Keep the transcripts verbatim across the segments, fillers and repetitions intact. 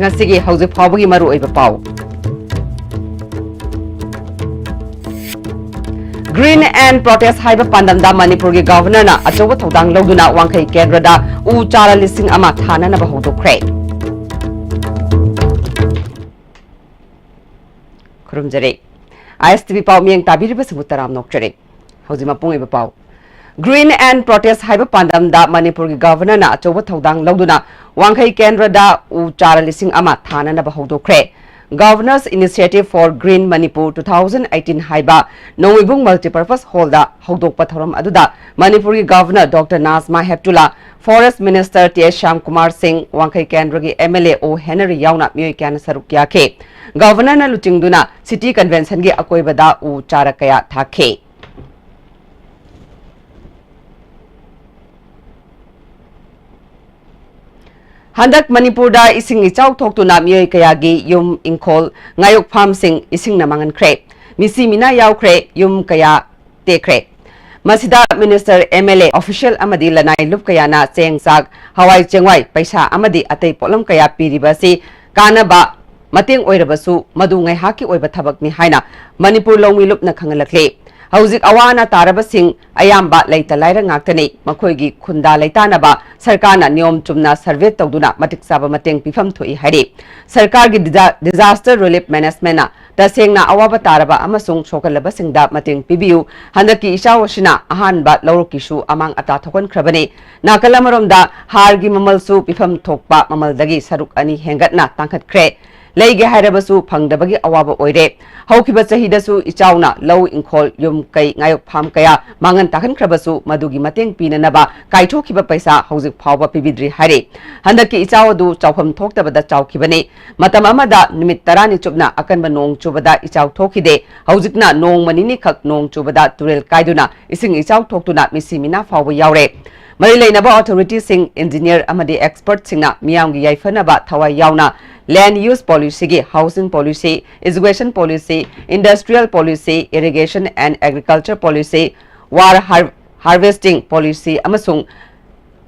ꯉꯁꯤꯒꯤ ꯍꯧꯖꯤꯛ ꯐꯥꯎꯕꯒꯤ ꯃꯔꯨꯑꯣꯏꯕ ꯄꯥꯎ꯫ Green and Protest ꯍꯥꯏꯕ ꯄꯥꯟꯗꯝꯗ ꯃꯅꯤꯄꯨꯔꯒꯤ ꯒꯚꯔꯅꯔꯅ ꯑꯆꯧꯕ ꯊꯧꯗꯥꯡ ꯂꯧꯗꯨꯅ ꯋꯥꯡꯈꯩ ꯀꯦꯟꯗ꯭ꯔꯗ ꯎ ꯆꯥꯔ ꯂꯤꯁꯤꯡ ꯑꯃ ꯊꯥꯅꯅꯕ ꯍꯧꯗꯣꯛꯈ꯭ꯔꯦ꯫ ꯈꯨꯔꯨꯝꯖꯔꯤ꯫ ꯑꯥꯏ ꯑꯦꯁ ꯇꯤ ꯚꯤ ꯄꯥꯎ ꯃꯤꯠꯌꯦꯡ ꯇꯥꯕꯤꯔꯤꯕꯁꯤꯡꯕꯨ ꯇꯔꯥꯝꯅ ꯑꯣꯛꯆꯔꯤ꯫ ꯍꯧꯖꯤꯛ ꯃꯄꯨꯡ ꯑꯣꯏꯕ ꯄꯥꯎ꯫ Green and Protest ꯍꯥꯏꯕ ꯄꯥꯟꯗꯝꯗ ꯃꯅꯤꯄꯨꯔꯒꯤ ꯒꯚꯔꯅꯔꯅ ꯑꯆꯧꯕ ꯊꯧꯗꯥꯡ ꯂꯧꯗꯨꯅ ꯋꯥꯡꯈꯩ ꯀꯦꯟꯗ꯭ꯔꯗ ꯎ ꯆꯥꯔ ꯂꯤꯁꯤꯡ ꯑꯃ ꯊꯥꯅꯅꯕ ꯍꯧꯗꯣꯛꯈ꯭ꯔꯦ꯫ Governor's Initiative for Green Manipur two thousand eighteen ꯍꯥꯏꯕ ꯅꯣꯡꯃꯩꯕꯨꯡ Multipurpose Hallꯗ ꯍꯧꯗꯣꯛꯄ ꯊꯧꯔꯝ ꯑꯗꯨꯗ ꯃꯅꯤꯄꯨꯔꯒꯤ governor doctor Najma Heptulla, Forest Minister T S Shyamkumar Singh, ꯋꯥꯡꯈꯩ ꯀꯦꯟꯗ꯭ꯔꯒꯤ ꯑꯦꯝ ꯑꯦꯜ ꯑꯦ ꯑꯣ ꯍꯦꯅꯔꯤ ꯌꯥꯎꯅ ꯃꯤꯑꯣꯏ ꯀꯌꯥꯅ ꯁꯔꯨꯛ ꯌꯥꯈꯤ꯫ ꯒꯚꯔꯅꯔꯅ ꯂꯨꯆꯤꯡꯗꯨꯅ ꯁꯤꯇꯤ ꯀꯟꯚꯦꯟꯁꯟꯒꯤ ꯑꯀꯣꯏꯕꯗ ꯎ ꯆꯥꯔ ꯀꯌꯥ ꯊꯥꯈꯤ꯫ ꯍꯟꯗꯛ ꯃꯅꯤꯄꯨꯔꯗ ꯏꯁꯤꯡ ꯏꯆꯥꯎ ꯊꯣꯛꯇꯨꯅ ꯃꯤꯑꯣꯏ ꯀꯌꯥꯒꯤ ꯌꯨꯝ, ꯏꯪꯈꯣꯜ, ꯉꯥꯌꯣꯛ ꯐꯥꯝꯁꯤꯡ ꯏꯁꯤꯡꯅ ꯃꯥꯡꯍꯟꯈ꯭ꯔꯦ꯫ ꯃꯤꯁꯤ ꯃꯤꯅꯥ ꯌꯥꯎꯈ꯭ꯔꯦ, ꯌꯨꯝ ꯀꯌꯥ ꯇꯦꯛꯈ꯭ꯔꯦ꯫ ꯃꯁꯤꯗ minister, M L A, official ꯑꯃꯗꯤ ꯂꯅꯥꯏ ꯂꯨꯞ ꯀꯌꯥꯅ ꯆꯦꯡ, ꯆꯥꯛ, ꯍꯋꯥꯏ ꯆꯦꯡꯋꯥꯏ, ꯄꯩꯁꯥ ꯑꯃꯗꯤ ꯑꯇꯩ ꯄꯣꯠꯂꯝ ꯀꯌꯥ ꯄꯤꯔꯤꯕ ꯑꯁꯤ ꯀꯥꯟꯅꯕ ꯃꯇꯦꯡ ꯑꯣꯏꯔꯕꯁꯨ ꯃꯗꯨ ꯉꯥꯏꯍꯥꯛꯀꯤ ꯑꯣꯏꯕ ꯊꯕꯛꯅꯤ ꯍꯥꯏꯅ ꯃꯅꯤꯄꯨꯔ ꯂꯧꯃꯤ ꯂꯨꯞꯅ ꯈꯪꯍꯜꯂꯛꯂꯤ꯫ ꯍꯧꯖꯤꯛ ꯑꯋꯥ ꯑꯅꯥ ꯇꯥꯔꯕꯁꯤꯡ ꯑꯌꯥꯝꯕ ꯂꯩꯇ ꯂꯥꯏꯔ ꯉꯥꯛꯇꯅꯤ꯫ ꯃꯈꯣꯏꯒꯤ ꯈꯨꯟꯗꯥ ꯂꯩꯇꯥꯅꯕ ꯁꯔꯀꯥꯔꯅ ꯅꯤꯌꯣꯝ ꯆꯨꯝꯅ ꯁꯔꯚꯦ ꯇꯧꯗꯨꯅ ꯃꯇꯤꯛ ꯆꯥꯕ ꯃꯇꯦꯡ ꯄꯤꯐꯝ ꯊꯣꯛꯏ ꯍꯥꯏꯔꯤ꯫ ꯁꯔꯀꯥꯔꯒꯤ ꯗꯤꯖꯥ-, disaster relief managementꯅ ꯇꯁꯦꯡꯅ ꯑꯋꯥꯕ ꯇꯥꯔꯕ ꯑꯃꯁꯨꯡ ꯁꯣꯛꯍꯜꯂꯕꯁꯤꯡꯗ ꯃꯇꯦꯡ ꯄꯤꯕꯤꯌꯨ꯫ ꯍꯟꯗꯛꯀꯤ ꯏꯆꯥꯎ ꯑꯁꯤꯅ ꯑꯍꯥꯟꯕ ꯂꯧꯔꯣꯛꯀꯤꯁꯨ ꯑꯃꯥꯡ ꯑꯇꯥ ꯊꯣꯛꯍꯟꯈ꯭ꯔꯕꯅꯤ꯫ ꯅꯥꯀꯜ ꯑꯃꯔꯣꯝꯗ ꯍꯥꯔꯒꯤ ꯃꯃꯜꯁꯨ ꯄꯤꯐꯝ ꯊꯣꯛꯄ ꯃꯃꯜꯗꯒꯤ ꯁꯔꯨꯛ ꯑꯅꯤ ꯍꯦꯟꯒꯠꯅ ꯇꯥꯡꯈꯠꯈ꯭ꯔꯦ꯫ ꯂꯩꯒꯦ ꯍꯥꯏꯔꯕꯁꯨ ꯐꯪꯗꯕꯒꯤ ꯑꯋꯥꯕ ꯑꯣꯏꯔꯦ꯫ ꯍꯧꯈꯤꯕ ꯆꯍꯤꯗꯁꯨ ꯏꯆꯥꯎꯅ ꯂꯧ, ꯏꯪꯈꯣꯜ, ꯌꯨꯝ, ꯀꯩ, ꯉꯥꯌꯣꯛ ꯐꯥꯝ ꯀꯌꯥ ꯃꯥꯡꯍꯟ ꯇꯥꯛꯍꯟꯈ꯭ꯔꯕꯁꯨ ꯃꯗꯨꯒꯤ ꯃꯇꯦꯡ ꯄꯤꯅꯅꯕ ꯀꯥꯏꯊꯣꯛꯈꯤꯕ ꯄꯩꯁꯥ ꯍꯧꯖꯤꯛ ꯐꯥꯎꯕ ꯄꯤꯕꯤꯗ꯭ꯔꯤ ꯍꯥꯏꯔꯤ꯫ ꯍꯟꯗꯛꯀꯤ ꯏꯆꯥꯎ ꯑꯗꯨ ꯆꯥꯎꯐꯝ ꯊꯣꯛꯇꯕꯗ ꯆꯥꯎꯈꯤꯕꯅꯤ꯫ ꯃꯇꯝ ꯑꯃꯗ ꯅꯨꯃꯤꯠ ꯇꯔꯥꯅꯤ ꯆꯨꯞꯅ ꯑꯀꯟꯕ ꯅꯣꯡ ꯆꯨꯕꯗ ꯏꯆꯥꯎ ꯊꯣꯛꯈꯤꯗꯦ꯫ ꯍꯧꯖꯤꯛꯅ ꯅꯣꯡꯃ ꯅꯤꯅꯤꯈꯛ ꯅꯣꯡ ꯆꯨꯕꯗ ꯇꯨꯔꯦꯜ ꯀꯥꯏꯗꯨꯅ ꯏꯁꯤꯡ ꯏꯆꯥꯎ ꯊꯣꯛꯇꯨꯅ ꯃꯤꯁꯤ ꯃꯤꯅꯥ ꯐꯥꯎꯕ ꯌꯥꯎꯔꯦ꯫ ꯃꯔꯤ ꯂꯩꯅꯕ ꯑꯣꯊꯣꯔꯤꯇꯤꯁꯤꯡ, ꯏꯟꯖꯤꯅꯤꯌꯔ ꯑꯃꯗꯤ ꯑꯦꯛꯁꯄꯔꯠꯁꯤꯡꯅ ꯃꯤꯌꯥꯝꯒꯤ ꯌꯥꯏꯐꯅꯕ ꯊꯋꯥꯏ ꯌꯥꯎꯅ land use policyꯒꯤ housing policy, education policy, industrial policy, irrigation and agriculture policy, war har-, harvesting policy ꯑꯃꯁꯨꯡ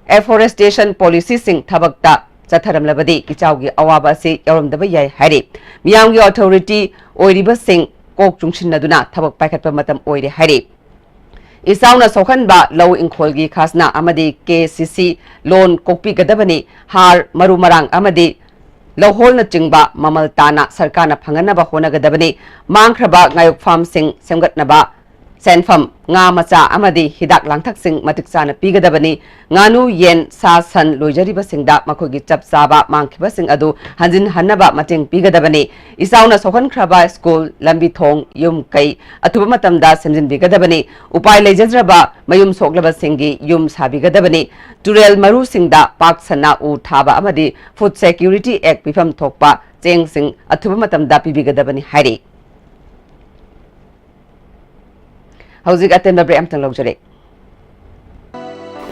afforestation policyꯁꯤꯡ ꯊꯕꯛꯇ ꯆꯠꯊꯔꯝꯂꯕꯗꯤ ꯏꯆꯥꯎꯒꯤ ꯑꯋꯥꯕ ꯑꯁꯤ ꯌꯥꯎꯔꯝꯗꯕ ꯌꯥꯏ ꯍꯥꯏꯔꯤ꯫ ꯃꯤꯌꯥꯝꯒꯤ ꯑꯣꯊꯣꯔꯤꯇꯤ ꯑꯣꯏꯔꯤꯕꯁꯤꯡ ꯀꯣꯛ ꯆꯨꯡꯁꯤꯟꯅꯗꯨꯅ ꯊꯕꯛ ꯄꯥꯏꯈꯠꯄ ꯃꯇꯝ ꯑꯣꯏꯔꯦ ꯍꯥꯏꯔꯤ꯫ ꯏꯆꯥꯎꯅ ꯁꯣꯛꯍꯟꯕ ꯂꯧ ꯏꯪꯈꯣꯜꯒꯤ ꯈꯥꯖꯅꯥ ꯑꯃꯗꯤ ꯀꯦ ꯁꯤ ꯁꯤ ꯂꯣꯟ ꯀꯣꯛꯄꯤꯒꯗꯕꯅꯤ꯫ ꯍꯥꯔ, ꯃꯔꯨ ꯃꯔꯥꯡ ꯑꯃꯗꯤ ꯂꯧꯍꯣꯜꯅꯆꯤꯡꯕ ꯃꯃꯜ ꯇꯥꯅ ꯁꯔꯀꯥꯔꯅ ꯐꯪꯍꯟꯅꯕ ꯍꯣꯠꯅꯒꯗꯕꯅꯤ꯫ ꯃꯥꯡꯈ꯭ꯔꯕ ꯉꯥꯌꯣꯛꯐꯝꯁꯤꯡ ꯁꯦꯝꯒꯠꯅꯕ ꯁꯦꯟꯐꯝ, ꯉꯥ ꯃꯆꯥ ꯑꯃꯗꯤ ꯍꯤꯗꯥꯛ ꯂꯥꯡꯊꯛꯁꯤꯡ ꯃꯇꯤꯛ ꯆꯥꯅ ꯄꯤꯒꯗꯕꯅꯤ꯫ ꯉꯥꯅꯨ, ꯌꯦꯟ, ꯁꯥ, ꯁꯟ ꯂꯣꯏꯖꯔꯤꯕꯁꯤꯡꯗ ꯃꯈꯣꯏꯒꯤ ꯆꯞ ꯆꯥꯕ ꯃꯥꯡꯈꯤꯕꯁꯤꯡ ꯑꯗꯨ ꯍꯟꯖꯤꯟꯍꯟꯅꯕ ꯃꯇꯦꯡ ꯄꯤꯒꯗꯕꯅꯤ꯫ ꯏꯆꯥꯎꯅ ꯁꯣꯛꯍꯟꯈ꯭ꯔꯕ ꯁ꯭ꯀꯨꯜ, ꯂꯝꯕꯤ ꯊꯣꯡ, ꯌꯨꯝ ꯀꯩ ꯑꯊꯨꯕ ꯃꯇꯝꯗ ꯁꯦꯝꯖꯤꯟꯕꯤꯒꯗꯕꯅꯤ꯫ ꯎꯄꯥꯏ ꯂꯩꯖꯗ꯭ꯔꯕ ꯃꯌꯨꯝ ꯁꯣꯛꯂꯕꯁꯤꯡꯒꯤ ꯌꯨꯝ ꯁꯥꯕꯤꯒꯗꯕꯅꯤ꯫ ꯇꯨꯔꯦꯜ ꯃꯔꯨꯁꯤꯡꯗ ꯄꯥꯛ ꯁꯟꯅ ꯎ ꯊꯥꯕ ꯑꯃꯗꯤ Food Security Act ꯄꯤꯐꯝ ꯊꯣꯛꯄ ꯆꯦꯡꯁꯤꯡ ꯑꯊꯨꯕ ꯃꯇꯝꯗ ꯄꯤꯕꯤꯒꯗꯕꯅꯤ ꯍꯥꯏꯔꯤ꯫ ꯍꯧꯖꯤꯛ ꯑꯇꯦꯟꯕ ꯕ꯭ꯔꯦꯛ ꯑꯃꯇꯪ ꯂꯧꯖꯔꯦ꯫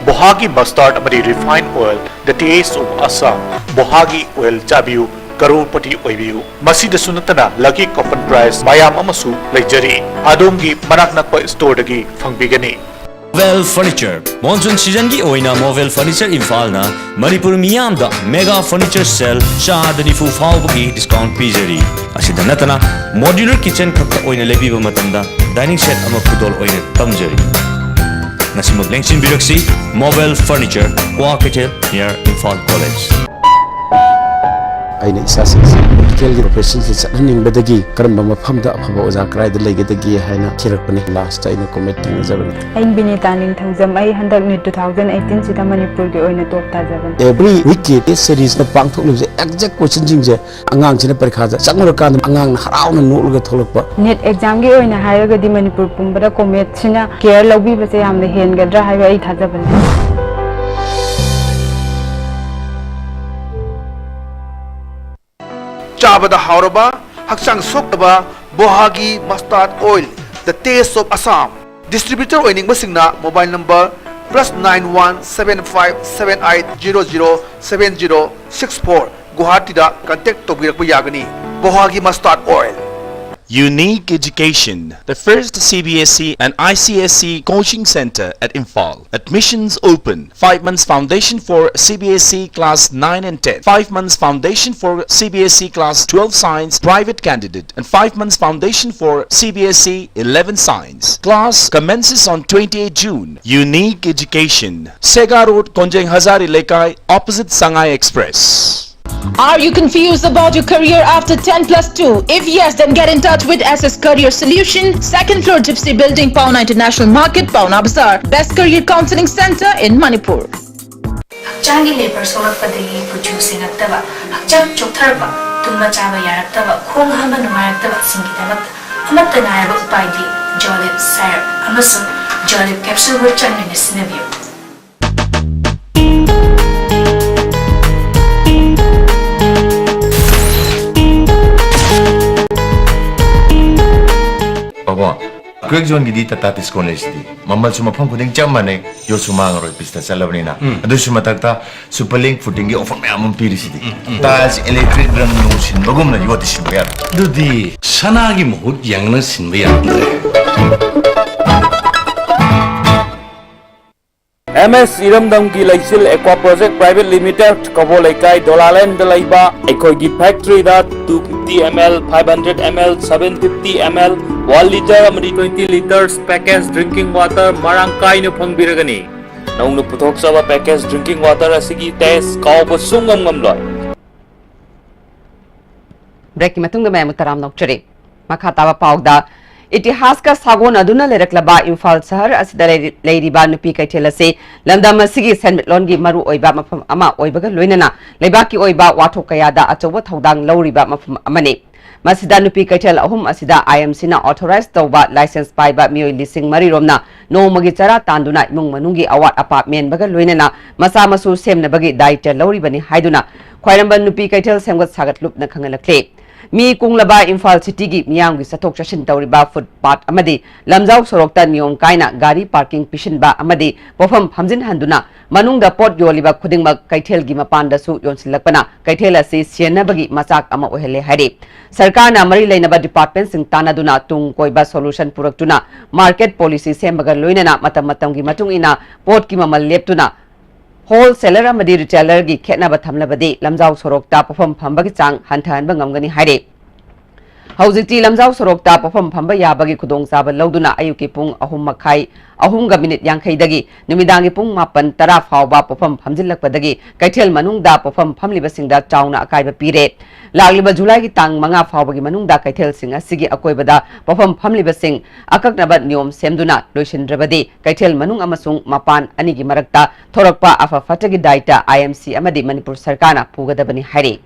ꯕꯣꯍꯥꯒꯤ ꯃꯁꯇꯥꯔꯗ ꯑꯃꯗꯤ refined oil, The Taste of Assam꯫ ꯕꯣꯍꯥꯒꯤ ꯑꯣꯏꯜ ꯆꯥꯕꯤꯌꯨ, ꯀꯔꯣꯔꯄꯇꯤ ꯑꯣꯏꯕꯤꯌꯨ꯫ ꯃꯁꯤꯗꯁꯨ ꯅꯠꯇꯅ ꯂꯛꯀꯤ ꯀꯣꯄꯟ ꯄ꯭ꯔꯥꯏꯖ ꯃꯌꯥꯝ ꯑꯃꯁꯨ ꯂꯩꯖꯔꯤ꯫ ꯑꯗꯣꯝꯒꯤ ꯃꯅꯥꯛ ꯅꯛꯄ ꯁ꯭ꯇꯣꯔꯗꯒꯤ ꯐꯪꯕꯤꯒꯅꯤ꯫ ꯃꯣꯕꯦꯜ ꯐꯔꯅꯤꯆꯔ꯫ ꯃꯣꯟꯁꯨꯟ ꯁꯤꯖꯟꯒꯤ ꯑꯣꯏꯅ ꯃꯣꯕꯦꯜ ꯐꯔꯅꯤꯆꯔ ꯏꯝꯐꯥꯜꯅ ꯃꯅꯤꯄꯨꯔ ꯃꯤꯌꯥꯝꯗ ꯃꯦꯒꯥ ꯐꯔꯅꯤꯆꯔ ꯁꯦꯜ ꯆꯥꯗ ꯅꯤꯐꯨ ꯐꯥꯎꯕꯒꯤ ꯗꯤꯁꯀꯥꯎꯟꯠ ꯄꯤꯖꯔꯤ꯫ ꯑꯁꯤꯗ ꯅꯠꯇꯅ ꯃꯣꯗ꯭ꯌꯨꯂꯔ ꯀꯤꯆꯟ ꯈꯛꯇ ꯑꯣꯏꯅ ꯂꯩꯕꯤꯕ ꯃꯇꯝꯗ ꯗꯥꯏꯅꯤꯡ ꯁꯦꯠ ꯑꯃ ꯈꯨꯗꯣꯜ ꯑꯣꯏꯅ ꯇꯝꯖꯔꯤ꯫ ꯉꯁꯤꯃꯛ ꯂꯦꯡꯁꯤꯟꯕꯤꯔꯛꯁꯤ ꯃꯣꯕꯦꯜ furniture, Kwakeithel, near Imphal college. ꯑꯩꯅ ꯏꯆꯥꯁꯤꯡꯁꯤ ꯃꯦꯗꯤꯀꯦꯜꯒꯤ ꯄ꯭ꯔꯣꯐꯦꯁꯟꯁꯤ ꯆꯠꯍꯟꯅꯤꯡꯕꯗꯒꯤ ꯀꯔꯝꯕ ꯃꯐꯝꯗ ꯑꯐꯕ ꯑꯣꯖꯥ ꯀꯗꯥꯏꯗ ꯂꯩꯒꯗꯒꯦ ꯍꯥꯏꯅ ꯊꯤꯔꯛꯄꯅꯤ꯫ ꯂꯥꯁꯇ ꯑꯩꯅ ꯀꯣꯃꯦꯠ ꯊꯦꯡꯅꯖꯕꯅꯤ꯫ ꯑꯩ ꯕꯤꯅꯤꯇꯥ ꯅꯤꯡꯊꯧꯖꯝ, ꯑꯩ ꯍꯟꯗꯛ ꯅꯤꯠ two thousand eighteen ꯁꯤꯗ ꯃꯅꯤꯄꯨꯔꯒꯤ ꯑꯣꯏꯅ ꯇꯣꯞ ꯇꯥꯖꯕꯅꯤ꯫ Every week ꯀꯤ ꯇꯦꯁ ꯁꯦꯔꯤꯁꯅ ꯄꯥꯡꯊꯣꯛꯂꯤꯕꯁꯦ ꯑꯦꯛꯖꯦꯛ ꯀꯣꯏꯁꯟꯁꯤꯡꯁꯦ ꯑꯉꯥꯡꯁꯤꯅ ꯄꯔꯤꯈꯥꯗ ꯆꯪꯉꯨꯔꯀꯥꯟꯗ ꯑꯉꯥꯡꯅ ꯍꯔꯥꯎꯅ ꯅꯣꯛꯂꯒ ꯊꯣꯛꯂꯛꯄ꯫ ꯅꯤꯠ ꯑꯦꯛꯖꯥꯝꯒꯤ ꯑꯣꯏꯅ ꯍꯥꯏꯔꯒꯗꯤ ꯃꯅꯤꯄꯨꯔ ꯄꯨꯝꯕꯗ ꯀꯣꯃꯦꯠꯁꯤꯅ ꯀꯦꯌꯔ ꯂꯧꯕꯤꯕꯁꯦ ꯌꯥꯝꯅ ꯍꯦꯟꯒꯗ꯭ꯔꯥ ꯍꯥꯏꯕ ꯑꯩ ꯊꯥꯖꯕ ꯂꯩ꯫ ꯆꯥꯕꯗ ꯍꯥꯎꯔꯕ, ꯍꯛꯆꯥꯡ ꯁꯣꯛꯇꯕ ꯕꯣꯍꯥꯒꯤ ꯃꯁꯇꯥꯔꯗ oil, The Taste of Assam꯫ Distributor ꯑꯣꯏꯅꯤꯡꯕꯁꯤꯡꯅ mobile number plus nine one seven five seven eight zero zero seven zero six four, ꯒꯨꯋꯥꯍꯥꯇꯤꯗ ꯀꯟꯇꯦꯛ ꯇꯧꯕꯤꯔꯛꯄ ꯌꯥꯒꯅꯤ꯫ ꯕꯣꯍꯥꯒꯤ ꯃꯁꯇꯥꯔꯗ oil. Unique Education, the first C B S E and I C S E coaching center at Imphal. Admissions open. Five months foundation for C B S E class nine and ten. Five months foundation for C B S E class twelve science private candidate. And five months foundation for C B S E eleven science. Class commences on twenty-eighth June. Unique Education, Sega Road, Konjeng Hazari Lekai, opposite Sangai Express. Are you confused about your career after ten plus two? If yes, then get in touch with S S Career Solution, second floor Gypsy Building, Paona International Market, Paona Bazaar. Best career counseling center in Manipur. ꯍꯛꯆꯥꯡꯒꯤ labour ꯁꯣꯛꯂꯛꯄꯗꯒꯤ ꯀꯨꯆꯨ ꯁꯦꯡꯉꯛꯇꯕ, ꯍꯛꯆꯥꯡ ꯆꯣꯛꯊꯔꯛꯄ, ꯇꯨꯝꯕ ꯆꯥꯕ ꯌꯥꯔꯛꯇꯕ, ꯈꯣꯡ ꯍꯥꯝꯕ ꯅꯨꯡꯉꯥꯏꯔꯛꯇꯕꯁꯤꯡꯒꯤꯗꯃꯛ ꯑꯃꯠꯇ ꯉꯥꯏꯔꯕ ꯎꯄꯥꯏꯗꯤ ꯖꯣꯂꯤꯞ ꯁꯥꯏꯔꯞ ꯑꯃꯁꯨꯡ ꯖꯣꯂꯤꯞ ꯀꯦꯞꯁꯨꯜꯕꯨ ꯆꯥꯡ ꯅꯥꯏꯅ ꯁꯤꯖꯤꯟꯅꯕꯤꯌꯨ꯫ ꯕꯥꯕꯣ, ꯀ꯭ꯔꯦꯛ ꯖꯣꯟꯒꯤꯗꯤ ꯇꯥꯇꯥ ꯗꯤꯁꯀꯥꯎꯟ ꯂꯩꯁꯤꯗꯤ꯫ ꯃꯃꯜꯁꯨ ꯃꯐꯝ ꯈꯨꯗꯤꯡ ꯆꯞ ꯃꯥꯟꯅꯩ, ꯌꯣꯠꯁꯨ ꯃꯥꯡꯉꯔꯣꯏ ꯄꯤꯁꯇ ꯆꯠꯂꯕꯅꯤꯅ꯫ ꯎꯝ꯫ ꯑꯗꯨꯁꯨ ꯃꯊꯛꯇ ꯁꯨꯄꯔ ꯂꯤꯡ ꯐꯨꯇꯤꯡꯒꯤ ꯑꯣꯐꯔ ꯃꯌꯥꯝ ꯑꯃ ꯄꯤꯔꯤꯁꯤꯗꯤ꯫ ꯎꯝ, ꯎꯝ꯫ ꯇꯥꯏꯜꯁ ꯏꯂꯦꯛꯇ꯭ꯔꯤꯛ ꯔꯪ ꯅꯨꯡ ꯁꯤꯟꯕꯒꯨꯝꯅ ꯌꯣꯠꯇꯤ ꯁꯤꯟꯕ ꯌꯥꯔꯣꯏ꯫ ꯑꯗꯨꯗꯤ ꯁꯅꯥꯒꯤ ꯃꯍꯨꯠ ꯌꯦꯡꯂꯒ ꯁꯤꯟꯕ ꯌꯥꯔꯝꯗ꯭ꯔꯦ꯫ ꯑꯦꯝ ꯑꯦꯁ ꯏꯔꯝꯗꯝꯒꯤ ꯂꯩꯆꯤꯜ ꯑꯦꯀ꯭ꯋꯥ ꯄ꯭ꯔꯣꯖꯦꯛ ꯄ꯭ꯔꯥꯏꯚꯦꯠ ꯂꯤꯃꯤꯇꯦꯗ, ꯀꯕꯣ ꯂꯩꯀꯥꯏ, ꯗꯣꯂꯥꯂꯦꯟꯗ ꯂꯩꯕ ꯑꯩꯈꯣꯏꯒꯤ ꯐꯦꯛꯇꯔꯤꯗ two fifty ml, five hundred ml, seven fifty ml, one litre ꯑꯃꯗꯤ twenty litres package drinking water ꯃꯔꯥꯡ ꯀꯥꯏꯅ ꯐꯪꯕꯤꯔꯒꯅꯤ꯫ ꯅꯧꯅ ꯄꯨꯊꯣꯛꯆꯕ package drinking water ꯑꯁꯤꯒꯤ taste ꯀꯥꯎꯕ ꯁꯨꯡꯉꯝ ꯉꯝꯂꯣꯏ꯫ ꯕ꯭ꯔꯦꯛꯀꯤ ꯃꯇꯨꯡꯗ ꯃꯌꯥꯝꯕꯨ ꯇꯔꯥꯝꯅ ꯑꯣꯛꯆꯔꯤ꯫ ꯃꯈꯥ ꯇꯥꯕ ꯄꯥꯎꯗ, ꯏꯇꯤꯍꯥꯁꯀ ꯁꯥꯒꯣꯟꯅꯗꯨꯅ ꯂꯩꯔꯛꯂꯕ ꯏꯝꯐꯥꯜ ꯁꯍꯔ ꯑꯁꯤꯗ ꯂꯩꯔꯤ-, ꯂꯩꯔꯤꯕ ꯅꯨꯄꯤ ꯀꯩꯊꯦꯜ ꯑꯁꯤ ꯂꯝꯗꯝ ꯑꯁꯤꯒꯤ ꯁꯦꯟꯃꯤꯠꯂꯣꯟꯒꯤ ꯃꯔꯨꯑꯣꯏꯕ ꯃꯐꯝ ꯑꯃ ꯑꯣꯏꯕꯒ ꯂꯣꯏꯅꯅ ꯂꯩꯕꯥꯛꯀꯤ ꯑꯣꯏꯕ ꯋꯥꯊꯣꯛ ꯀꯌꯥꯗ ꯑꯆꯧꯕ ꯊꯧꯗꯥꯡ ꯂꯧꯔꯤꯕ ꯃꯐꯝ ꯑꯃꯅꯤ꯫ ꯃꯁꯤꯗ ꯅꯨꯄꯤ ꯀꯩꯊꯦꯜ ꯑꯍꯨꯝ ꯑꯁꯤꯗ I M C ꯅ authorize ꯇꯧꯕ license ꯄꯥꯏꯕ ꯃꯤꯑꯣꯏ ꯂꯤꯁꯤꯡ ꯃꯔꯤ ꯔꯣꯝꯅ ꯅꯣꯡꯃꯒꯤ ꯆꯔꯥ ꯇꯥꯟꯗꯨꯅ ꯏꯃꯨꯡ ꯃꯅꯨꯡꯒꯤ ꯑꯋꯥꯠ ꯑꯄꯥ ꯃꯦꯟꯕꯒ ꯂꯣꯏꯅꯅ ꯃꯆꯥ ꯃꯁꯨ ꯁꯦꯝꯅꯕꯒꯤ ꯗꯥꯌꯤꯇ꯭ꯋ ꯂꯧꯔꯤꯕꯅꯤ ꯍꯥꯏꯗꯨꯅ ꯈ꯭ꯋꯥꯏꯔꯝꯕꯟ ꯅꯨꯄꯤ ꯀꯩꯊꯦꯜ ꯁꯦꯝꯒꯠ ꯁꯥꯒꯠ ꯂꯨꯞꯅ ꯈꯪꯍꯜꯂꯛꯂꯤ꯫ ꯃꯤ ꯀꯨꯡꯂꯕ ꯏꯝꯐꯥꯜ ꯁꯤꯇꯤꯒꯤ ꯃꯤꯌꯥꯝꯒꯤ ꯆꯠꯊꯣꯛ ꯆꯠꯁꯤꯟ ꯇꯧꯔꯤꯕ ꯐꯨꯠꯄꯥꯠ ꯑꯃꯗꯤ ꯂꯝꯖꯥꯎ ꯁꯣꯔꯣꯛꯇ ꯅꯤꯌꯣꯝ ꯀꯥꯏꯅ ꯒꯥꯔꯤ ꯄꯥꯔꯀꯤꯡ ꯄꯤꯁꯤꯟꯕ ꯑꯃꯗꯤ ꯄꯣꯠꯐꯝ ꯐꯝꯖꯤꯟꯍꯟꯗꯨꯅ ꯃꯅꯨꯡꯗ ꯄꯣꯠ ꯌꯣꯜꯂꯤꯕ ꯈꯨꯗꯤꯡꯃꯛ ꯀꯩꯊꯦꯜꯒꯤ ꯃꯄꯥꯟꯗꯁꯨ ꯌꯣꯟꯁꯤꯜꯂꯛꯄꯅ ꯀꯩꯊꯦꯜ ꯑꯁꯤ ꯁꯦꯟꯅꯕꯒꯤ ꯃꯆꯥꯛ ꯑꯃ ꯑꯣꯏꯍꯜꯂꯦ ꯍꯥꯏꯔꯤ꯫ ꯁꯔꯀꯥꯔꯅ ꯃꯔꯤ ꯂꯩꯅꯕ ꯗꯤꯄꯥꯔꯠꯃꯦꯟꯠꯁꯤꯡ ꯇꯥꯟꯅꯗꯨꯅ ꯇꯨꯡ ꯀꯣꯏꯕ ꯁꯣꯂꯨꯁꯟ ꯄꯨꯔꯛꯇꯨꯅ ꯃꯥꯔꯀꯦꯠ ꯄꯣꯂꯤꯁꯤ ꯁꯦꯝꯕꯒ ꯂꯣꯏꯅꯅ ꯃꯇꯝ ꯃꯇꯝꯒꯤ ꯃꯇꯨꯡ ꯏꯟꯅ ꯄꯣꯠꯀꯤ ꯃꯃꯜ ꯂꯦꯞꯇꯨꯅ ꯍꯣꯜꯁꯦꯂꯔ ꯑꯃꯗꯤ ꯔꯤꯇꯦꯂꯔꯒꯤ ꯈꯦꯠꯅꯕ ꯊꯝꯂꯕꯗꯤ ꯂꯝꯖꯥꯎ ꯁꯣꯔꯣꯛꯇ ꯄꯣꯠꯐꯝ ꯐꯝꯕꯒꯤ ꯆꯥꯡ ꯍꯟꯊꯍꯟꯕ ꯉꯝꯒꯅꯤ ꯍꯥꯏꯔꯤ꯫ ꯍꯧꯖꯤꯛꯇꯤ ꯂꯝꯖꯥꯎ ꯁꯣꯔꯣꯛꯇ ꯄꯣꯠꯐꯝ ꯐꯝꯕ ꯌꯥꯕꯒꯤ ꯈꯨꯗꯣꯡꯆꯥꯕ ꯂꯧꯗꯨꯅ ꯑꯌꯨꯛꯀꯤ ꯄꯨꯡ ꯑꯍꯨꯝ ꯃꯈꯥꯏ, ꯑꯍꯨꯝꯒ ꯃꯤꯅꯤꯠ ꯌꯥꯡꯈꯩꯗꯒꯤ ꯅꯨꯃꯤꯗꯥꯡꯒꯤ ꯄꯨꯡ ꯃꯥꯄꯟ, ꯇꯔꯥ ꯐꯥꯎꯕ ꯄꯣꯠꯐꯝ ꯐꯝꯖꯤꯜꯂꯛꯄꯗꯒꯤ ꯀꯩꯊꯦꯜ ꯃꯅꯨꯡꯗ ꯄꯣꯠꯐꯝ ꯐꯝꯂꯤꯕꯁꯤꯡꯗ ꯆꯥꯎꯅ ꯑꯀꯥꯏꯕ ꯄꯤꯔꯦ꯫ ꯂꯥꯛꯂꯤꯕ ꯖꯨꯂꯥꯏꯒꯤ ꯇꯥꯡ ꯃꯉꯥ ꯐꯥꯎꯕꯒꯤ ꯃꯅꯨꯡꯗ ꯀꯩꯊꯦꯜꯁꯤꯡ ꯑꯁꯤꯒꯤ ꯑꯀꯣꯏꯕꯗ ꯄꯣꯠꯐꯝ ꯐꯝꯂꯤꯕꯁꯤꯡ ꯑꯀꯛꯅꯕ ꯅꯤꯌꯣꯝ ꯁꯦꯝꯗꯨꯅ ꯂꯣꯏꯁꯤꯟꯗ꯭ꯔꯕꯗꯤ ꯀꯩꯊꯦꯜ ꯃꯅꯨꯡ ꯑꯃꯁꯨꯡ ꯃꯄꯥꯟ ꯑꯅꯤꯒꯤ ꯃꯔꯛꯇ ꯊꯣꯔꯛꯄ ꯑꯐ ꯐꯠꯇꯒꯤ ꯗꯥꯏꯇ ꯑꯥꯏ ꯑꯦꯝ ꯁꯤ ꯑꯃꯗꯤ ꯃꯅꯤꯄꯨꯔ ꯁꯔꯀꯥꯔꯅ ꯄꯨꯒꯗꯕꯅꯤ ꯍꯥꯏꯔꯤ꯫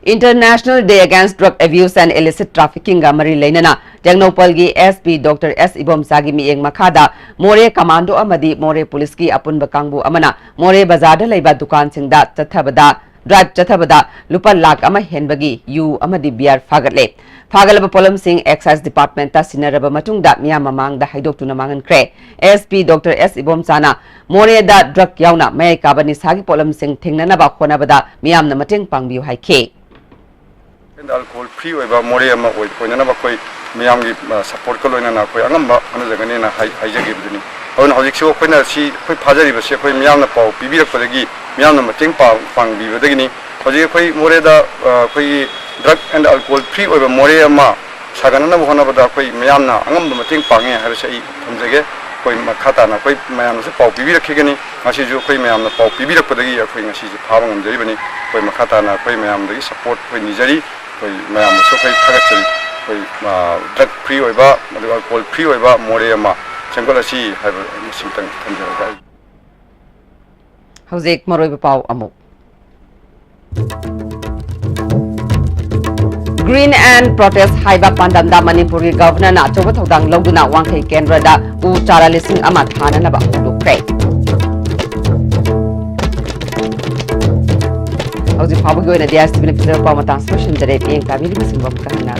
International Day Against Drug Abuse and Illicit Traffickingꯒ ꯃꯔꯤ ꯂꯩꯅꯅ ꯇꯦꯡꯅꯧꯄꯜꯒꯤ ꯑꯦꯁ ꯄꯤ ꯗꯣꯛꯇꯔ ꯑꯦꯁ ꯏꯕꯣꯝꯆꯥꯒꯤ ꯃꯤꯠꯌꯦꯡ ꯃꯈꯥꯗ ꯃꯣꯔꯦ ꯀꯃꯥꯟꯗꯣ ꯑꯃꯗꯤ ꯃꯣꯔꯦ ꯄꯨꯂꯤꯁꯀꯤ ꯑꯄꯨꯟꯕ ꯀꯥꯡꯕꯨ ꯑꯃꯅ ꯃꯣꯔꯦ ꯕꯖꯥꯔꯗ ꯂꯩꯕ ꯗꯨꯀꯥꯟꯁꯤꯡꯗ ꯆꯠꯊꯕꯗ, ꯗ꯭ꯔꯥꯏꯚ ꯆꯠꯊꯕꯗ ꯂꯨꯄꯥ ꯂꯥꯈ ꯑꯃ ꯍꯦꯟꯕꯒꯤ ꯌꯨ ꯑꯃꯗꯤ ꯕꯤꯌꯔ ꯐꯥꯒꯠꯂꯦ꯫ ꯐꯥꯒꯠꯂꯕ ꯄꯣꯠꯂꯝꯁꯤꯡ ꯑꯦꯛꯁꯥꯏꯖ ꯗꯤꯄꯥꯔꯠꯃꯦꯟꯠꯇ ꯁꯤꯟꯅꯔꯕ ꯃꯇꯨꯡꯗ ꯃꯤꯌꯥꯝ ꯃꯃꯥꯡꯗ ꯍꯥꯏꯗꯣꯛꯇꯨꯅ ꯃꯥꯡꯍꯟꯈ꯭ꯔꯦ꯫ ꯑꯦꯁ ꯄꯤ ꯗꯣꯛꯇꯔ ꯑꯦꯁ ꯏꯕꯣꯝꯆꯥꯅ ꯃꯣꯔꯦꯗ ꯗ꯭ꯔꯒ ꯌꯥꯎꯅ ꯃꯌꯥꯏ ꯀꯥꯕ ꯅꯤꯁꯥꯒꯤ ꯄꯣꯠꯂꯝꯁꯤꯡ ꯊꯤꯡꯅꯅꯕ ꯍꯣꯠꯅꯕꯗ ꯃꯤꯌꯥꯝꯅ ꯃꯇꯦꯡ ꯄꯥꯡꯕꯤꯌꯨ ꯍꯥꯏꯈꯤ꯫ ꯑꯦꯟ ꯑꯜꯀꯣꯍꯣꯜ ꯐ꯭ꯔꯤ ꯑꯣꯏꯕ ꯃꯣꯔꯦ ꯑꯃ ꯑꯣꯏ-, ꯑꯣꯏꯅꯅꯕ ꯑꯩꯈꯣꯏ ꯃꯤꯌꯥꯝꯒꯤ, ꯑ, ꯁꯄꯣꯔꯠꯀ ꯂꯣꯏꯅꯅ ꯑꯩꯈꯣꯏ ꯑꯉꯝꯕ ꯍꯣꯠꯅꯖꯒꯅꯤꯅ ꯍꯥꯏ-, ꯍꯥꯏꯖꯒꯤꯕꯗꯨꯅꯤ꯫ ꯑꯗꯨꯅ ꯍꯧꯖꯤꯛꯁꯨ ꯑꯩꯈꯣꯏꯅ ꯁꯤ, ꯑꯩꯈꯣꯏ ꯐꯥꯖꯔꯤꯕꯁꯤ ꯑꯩꯈꯣꯏ ꯃꯤꯌꯥꯝꯅ ꯄꯥꯎ ꯄꯤꯕꯤꯔꯛꯄꯗꯒꯤ, ꯃꯤꯌꯥꯝꯅ ꯃꯇꯦꯡ ꯄꯥꯡ-, ꯄꯥꯡꯕꯤꯕꯗꯒꯤꯅꯤ꯫ ꯍꯧꯖꯤꯛ ꯑꯩꯈꯣꯏ ꯃꯣꯔꯦꯗ, ꯑ, ꯑꯩꯈꯣꯏꯒꯤ ꯗ꯭ꯔꯒ ꯑꯦꯟ ꯑꯜꯀꯣꯍꯣꯜ ꯐ꯭ꯔꯤ ꯑꯣꯏꯕ ꯃꯣꯔꯦ ꯑꯃ ꯁꯥꯒꯠꯅꯅꯕ ꯍꯣꯠꯅꯕꯗ ꯑꯩꯈꯣꯏ ꯃꯤꯌꯥꯝꯅ ꯑꯉꯝꯕ ꯃꯇꯦꯡ ꯄꯥꯡꯉꯦ ꯍꯥꯏꯕꯁꯤ ꯑꯩ ꯊꯝꯖꯒꯦ꯫ ꯑꯩꯈꯣꯏ ꯃꯈꯥ ꯇꯥꯅ ꯑꯩꯈꯣꯏ ꯃꯌꯥꯝꯅꯁꯨ ꯄꯥꯎ ꯄꯤꯕꯤꯔꯛꯈꯤꯒꯅꯤ꯫ ꯉꯁꯤꯁꯨ ꯑꯩꯈꯣꯏ ꯃꯌꯥꯝꯅ ꯄꯥꯎ ꯄꯤꯕꯤꯔꯛꯄꯗꯒꯤ ꯑꯩꯈꯣꯏ ꯉꯁꯤꯁꯦ ꯐꯥꯕ ꯉꯝꯖꯔꯤꯕꯅꯤ꯫ ꯑꯩꯈꯣꯏ ꯃꯈꯥ ꯇꯥꯅ ꯑꯩꯈꯣꯏ ꯃꯌꯥꯝꯗꯒꯤ ꯁꯄꯣꯔꯠ ꯑꯩꯈꯣꯏ ꯅꯤꯖꯔꯤ꯫ ꯑꯩꯈꯣꯏ ꯃꯌꯥꯝꯕꯨꯁꯨ ꯑꯩꯈꯣꯏ ꯊꯥꯒꯠꯆꯔꯤ꯫ ꯑꯩꯈꯣꯏ, ꯑ, ꯗ꯭ꯔꯒ ꯐ꯭ꯔꯤ ꯑꯣꯏꯕ, ꯑꯗꯨꯒ ꯑꯜꯀꯣꯍꯣꯜ ꯐ꯭ꯔꯤ ꯑꯣꯏꯕ ꯃꯣꯔꯦ ꯑꯃ ꯁꯦꯝꯒꯠꯂꯁꯤ ꯍꯥꯏꯕ ꯃꯁꯤꯃꯇꯪ ꯊꯝꯖꯔꯒ ꯑꯩ ꯍꯧꯖꯤꯛ ꯃꯔꯨꯑꯣꯏꯕ ꯄꯥꯎ ꯑꯃꯨꯛ꯫ Green and Protest ꯍꯥꯏꯕ ꯄꯥꯟꯗꯝꯗ ꯃꯅꯤꯄꯨꯔꯒꯤ ꯒꯚꯔꯅꯔꯅ ꯑꯆꯧꯕ ꯊꯧꯗꯥꯡ ꯂꯧꯗꯨꯅ ꯋꯥꯡꯈꯩ ꯀꯦꯟꯗ꯭ꯔꯗ ꯎ ꯆꯥꯔꯥ ꯂꯤꯁꯤꯡ ꯑꯃ ꯊꯥꯅꯅꯕ ꯍꯧꯗꯣꯛꯈ꯭ꯔꯦ꯫ ꯍꯧꯖꯤꯛ ꯐꯥꯎꯕꯒꯤ ꯑꯣꯏꯅꯗꯤ ꯑꯥꯏ ꯑꯦꯁ ꯇꯤ ꯚꯤꯅ ꯄꯤꯖꯕ ꯄꯥꯎ ꯃꯇꯥꯡꯁꯤ ꯂꯣꯏꯁꯤꯟꯖꯔꯦ꯫ ꯃꯤꯠꯌꯦꯡ ꯇꯥꯕꯤꯔꯤꯕꯁꯤꯡꯕꯨ ꯑꯃꯨꯛꯀ ꯍꯟꯅ